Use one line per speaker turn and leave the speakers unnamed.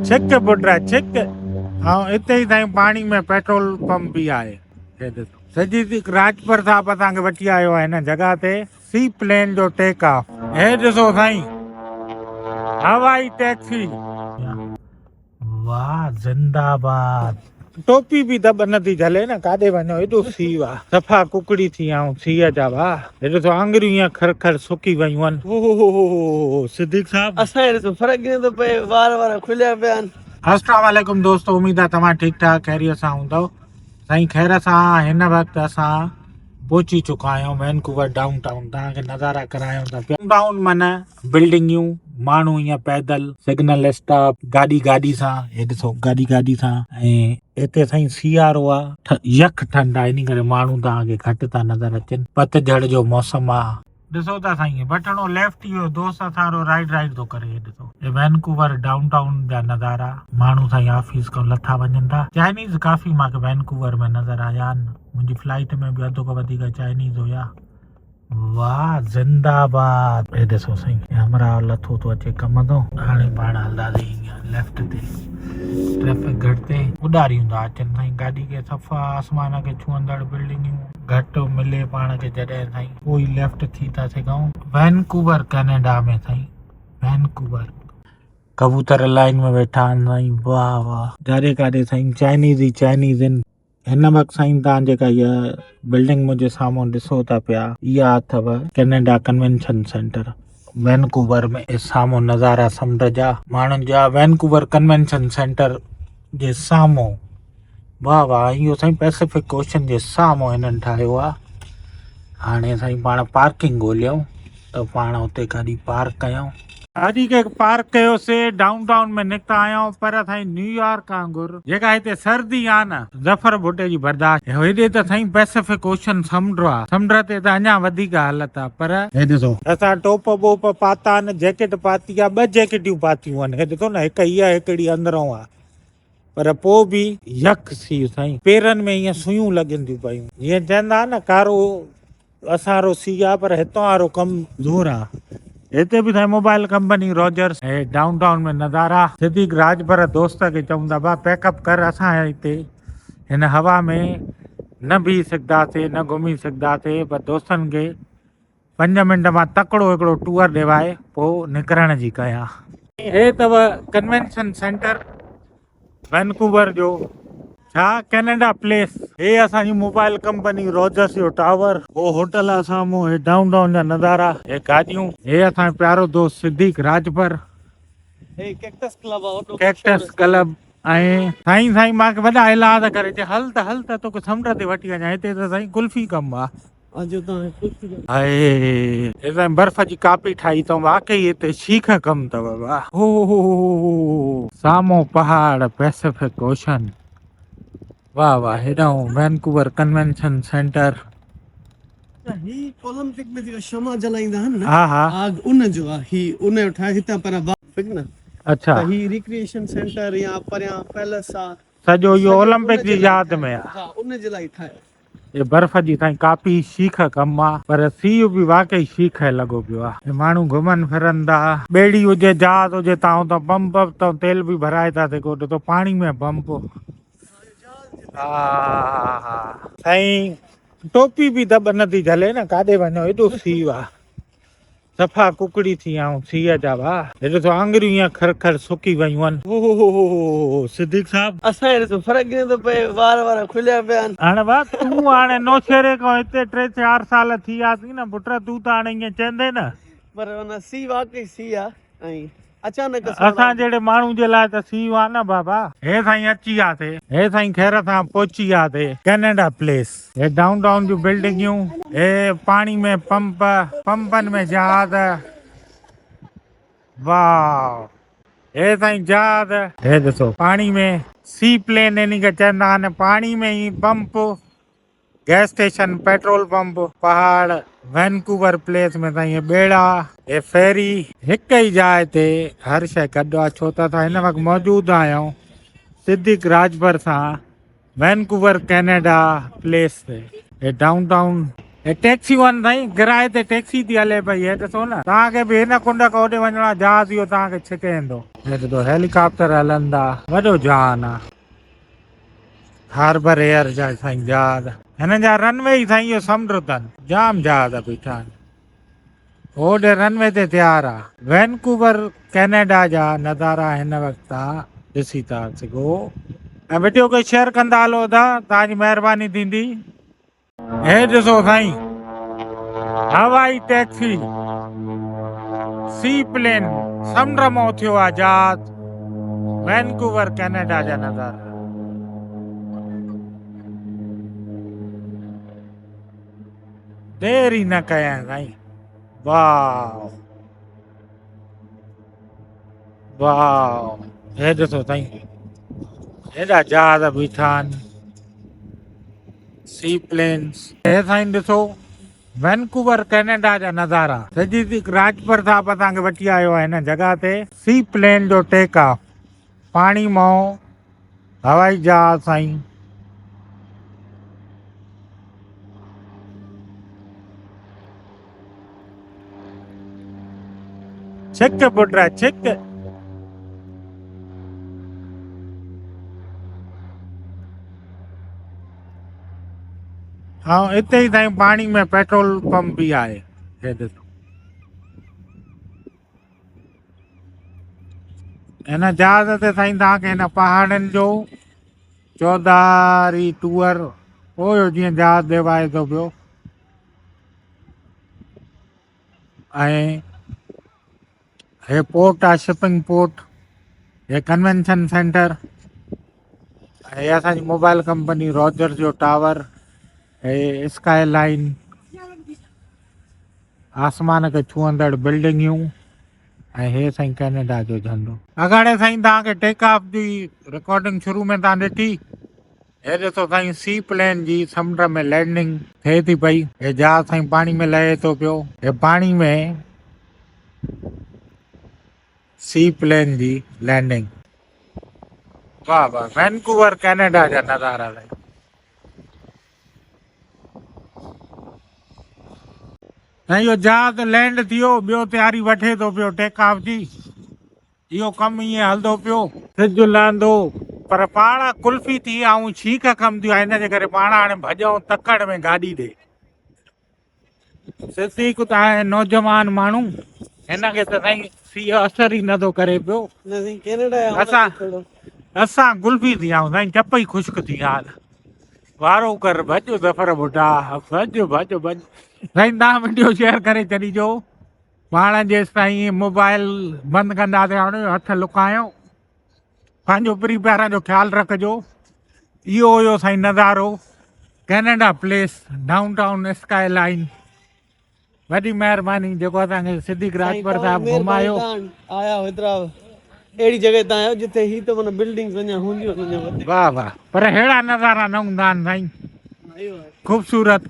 ڇڪ پٽ ڇڪ. ۽ اتي ئي سائين پاڻي ۾ پيٽرول پمپ به آهي. هي ڏسو. صديق راڄپر صاحب اسان کي وٺي آيو آهي هن جڳهه تي سي پلين جو ٽيڪ آف. هي ڏسو سائين هوائي ٽيڪسي. واه زنده باد. ٽوپي به دٻ نه ٿي جهلي نه ڪاڏي وڃو ايڏو سيء آ صفا ڪڪڙي ٿي آئون سيء جا ڀا هي ڏسو آڱريون ايئن کر کر سڪي ويون آهن. اوهوهوهوهو صديق صاحب.
اسان کي ڏسو فرق ئي نٿو پئي وار وار کليا پيا آهن.
السلام عليڪم دوستو اميد آ توهان ٺيڪ ٺاڪ خيريت سان هوندؤ سائين خير سان هن وقت اسان پهچي چڪا آهيون وينڪوور ڊائون ٽائون توهان کي نظارا ڪرايون ٿا پيا ڊائون معنی بلڊنگيون ماڻهو ائين پيدل سگنل اسٽاپ گاڏي گاڏي سان هي ڏسو گاڏي گاڏي سان ۽ هتي سائين سيارو آ يخ ٺنڊ آ انهي ڪري ماڻهو توهان کي گهٽ ٿا نظر اچن پتجهڙ جو موسم آ. ڏسو ٿا سائين وٺڻو ليفٽ اهو دوست اسان رو رائيٽ رائيٽ ٿو ڪري هي ڏسو هي وينڪوور ڊائون ٽائون جا نظارا ماڻهو سائين آفيس کان لٿا وڃن ٿا چائنيز ڪافي مانکي وينڪوور ۾ نظر آيا آهن منهنجي فلائيٽ ۾ به اڌ کان وڌيڪ چائنيز هيا. واه زنده باد. هي ڏسو سائين همراهه لٿو ٿو اچي ڪم تون. هاڻي پاڻ هلنداسين هيئن ليفٽ تي ٽريفڪ گهٽ تي. اڏاريون ٿا اچن سائين گاڏي کي صفا آسمان کي ڇهندڙ بلڊنگيون گهٽ ملي پاڻ کي جڏهن سائين پوء ئي ليفٽ ٿي ٿا سگهون. وينڪوور ڪينيڊا ۾ سائين وينڪوور. ڪبوتر لائين ۾ ويٺا آهن سائين واه واه. جاڏي ڪاڏي سائين چائنيز ئي چائنيز آهن. هن وقت سائين توهان جيڪا هيء بلڊنگ منهنجي سامهون ڏسو ٿا پيا اها اٿو ڪينيڊا ڪنوينشن سينٽر وينڪوور ۾ سامهون نظارا سمنڊ جا ماڻهن جا وينڪوور ڪنوينشن سينٽر جي سامهون واهه واهه اهو سائين پيسفڪ اوشن جي سامهون هنن ٺاهيو آهي هاڻي سائين پاڻ پارڪنگ ڳوليون ته پاڻ اتي گاڏي پارڪ ڪيائون. گاڏي کي پارڪ ڪيوسي، ڊائون ٽائون ۾ نڪتا آهيون، پر سائين نيويارڪ وانگر جيڪا هتي سردي آ نه، ظفر ڀٽي جي برداشت، هيڏي ته سائين پئسفڪ اوشن سمنڊ آ، سمنڊ تي ته اڃا وڌيڪ حالت آ، پر. هي ڏسو. اسان ٽوپ ٻوپ پاتا آهن، جيڪيٽ پاتي آ، ٻه جيڪيٽيون پاتيون آهن، هي ڏسو نه هڪ هيء هڪڙي اندرئون آ، پر پوء به يخ سيء سائين، پيرن ۾ ائين سيون لڳن ٿيون پيون، جيئن چوندا آهن نه ڪارو اسان رو سي آ پر هتان وارو ڪم زور آ. هتي به سائين موبائل ڪمپني روجرس هي ڊائون ٽائون ۾ نظارا. صديق راڄپر دوست کي چئون ٿا ڀا پيڪ اپ ڪر اسان هتي هن هوا ۾ نه بيهي سگهنداسي نه گهمي سگهنداسي پر دوستن کي پنج منٽ مان تڪڙو هڪڙو ٽوئر ڏيوائي پو نڪرڻ جي ڪيان. هي اٿو ڪنوينشن سينٽر وينڪوور جو ڇا ڪينيڊا پليس. هي اسان جي موبائل ڪمپني روجرس جو ٽاور. هو هوٽل آ سامهون هي ڊائون ٽائون جا نظارا. هي گاڏيون. هي اسان جو پيارو دوست صديق راڄپر.
هي ڪيڪٽس ڪلب آ وڏو
ڪيڪٽس ڪلب ۽ سائين سائين مان کي وڏا ايلاز ڪري چي هل ته هل ته توکي سمنڊ تي وٺي وڃان هتي ته سائين قلفي ڪم آ. هاء هي سائين برف جي ڪاپي ٺاهي اٿئون واقعي هتي شيخ ڪم اٿو واهه هو هو هو سامهون پهاڙ پئسفڪ اوشن واهه واهه هيڏانهن وينڪوور ڪنوينشن سينٽر.
هي اولمپڪ ۾ جيڪا شمع جلائيندا آهن نه
ها ها
آگ ان جو آ هي ان جو ٺاهي هتان پريان باغ نه
اڇا
ته هي ريڪريئيشن سينٽر يا پريان پيلس آ
سڄو اهو اولمپڪ جي ياد ۾ آ
ها ان جي لاء ٺاهيو.
هي برف جي سائين ڪاپي شيخ ڪم آ پر سيء به واقعي شيخ لڳو پيو آ. هي ماڻهو گهمن ڦرن ٿا. ٻيڙي هجي جهاز هجي تان اتان پمپ تان تيل به ڀرائي ٿا سگهو ڏسو پاڻي ۾ پمپ ها ها سائين ٽوپي به دٻ نه ٿي جهلي نه ڪاڏي وڃو ايڏو سيء آ. صفا ڪڪڙي ٿي آئون سيء جا ڀاء. هي ڏسو آڱريون ائين کر کر سڪي ويون آهن. هو هو هو هو هو صديق صاحب.
اسان کي ڏسو فرق ئي نٿو پئي وار وار کليا پيا آهن.
هاڻي ڀاء تون هاڻي نوشهري کان هتي ٽي چار سال ٿي وياسين نه پٽ تون ته هاڻي ائين چوندين نه.
پر ان سيء واقعي سيء آ ۽ اچانڪ
اسان جهڙي ماڻهو جي لاء ته سيء آ نه بابا. هي سائين اچي وياسي. هي سائين خير سان پهچي وياسي ڪينيڊا پليس. هي ڊائون ٽائون جون بلڊنگيون. هي پاڻي ۾ پمپ، پمپن ۾ جهاز. واء هي سائين جهاز. هي ڏسو پاڻي ۾ سي پلين انهي کي چوندا آهن پاڻي ۾ ئي pump. Gas station, petrol pump, پهاڙ، وينڪوور پليس ۾ سائين هي ٻيڙا، هي فيري، هڪ ئي جاء تي هر شيء گڏ آ ڇو ته اسان هن وقت موجود آهيون صديق راڄپر سان وينڪوور ڪينيڊا پليس تي. هي ڊائون ٽائون هي ٽيڪسيون آهن سائين ڪرائي تي ٽيڪسي ٿي هلي پئي هي ڏسو نه توهان کي به هن ڪنڊ کان هوڏي وڃڻو آهي جهاز اهو توهان کي ڇڪي ايندو. هي ڏسو هيليڪاپٽر هلن ٿا وڏو جهان آ. هاربر ايئر جا سائين جهاز هنن جا رن وي ئي سائين اهو سمنڊ اٿن جام جهاز بيٺا آهن هوڏي رن وي تي تيار آ. وينڪوور ڪينيڊا جا نظارا هن وقت توهان ڏسي ٿا سگهو ۽ وڊيو کي شيئر ڪندا هلو ادا توهان جي مهرباني ٿيندي. هي ڏسو سائين هوائي ٽيڪسي سي پلين سمنڊ مان اٿيو آ جهاز وينڪوور ڪينيڊا جا نظارا. دير ئي نه ڪيائين سائين واو واو هي ڏسو سائين هيڏا جهاز بيٺا آهن سي پلينس هي سائين ڏسو وينڪوور ڪينيڊا جا نظارا سڄي راجپر صاحب اسان کي وٺي آيو آهي هن جڳهه تي سي پلين جو ٽيڪ آف پاڻي مئو هوائي جهاز سائين ڇڪ پٽ ڇڪ ها اتي ئي سائين پاڻي ۾ پيٽرول پمپ به آهي هي ڏسو هن جهاز تي سائين توهان کي هن پهاڙن جو چوڌاري ٽوئر پويو جيئن جهاز ڏيوائي ٿو پيو ۽ هي پورٽ آ شپنگ پورٽ هي ڪنوينشن سينٽر هي اسان جي موبائل ڪمپني روجر جو ٽاور هي اسڪائي لائن آسمان کي ڇهندڙ بلڊنگيون ۽ هي سائين ڪينيڊا جو جهنڊو. اڳاڙي سائين توهان کي ٽيڪ آف جي رڪارڊنگ شروع ۾ توهان ڏٺي. هي ڏسو سائين سي پلين جي سمنڊ ۾ لينڊنگ ٿئي ٿي پئي. هي جهاز سائين پاڻي ۾ لهي ٿو پيو. هي پاڻي ۾ سي پلين جي لينڊنگ. واهه واهه وينڪوور ڪينيڊا جا نظارا سائين. ۽ اهو جهاز لينڊ ٿيو ٻيو تياري وٺي ٿو پيو ٽيڪ آف جي اهو ڪم ائين هلندو پيو. سج لهندو پر پاڻ قلفي ٿي آئون ڇيڪ ڪم ٿيو آهي ان جي ڪري پاڻ هاڻي ڀڄون تڪڙ ۾ گاڏي ڏي. صديق ته آهي نوجوان ماڻهو هن کي ته سائين سيء اثر ئي نٿو ڪري پيو.
نه سائين ڪينيڊا آيا
اسان اسان قلفي ٿي آئون سائين چپ ئي خشڪ ٿي ويا. وارو ڪر ڀڄ ظفر ڀٽا ڀڄ ڀڄ ڀڄ سائين تان وڊيو شيئر ڪري ڇڏيجو پاڻ جيستائين موبائل بند ڪنداسين هاڻي هٿ لڪايو پنهنجو پري پيارن جو خيال رکجو اهو هيو سائين نظارو Canada place downtown skyline وڏي مهرباني جيڪو اسان کي صديق راڄپر صاحب گهمايو.
آيا حيدرآباد اهڙي جڳهه تان آيو جتي هي ته معنيٰ بلڊنگز اڃا هونديون اڃا وڌيڪ.
واھ واھ پر ههڙا نظارا نه هوندا آهن سائين خوبصورت.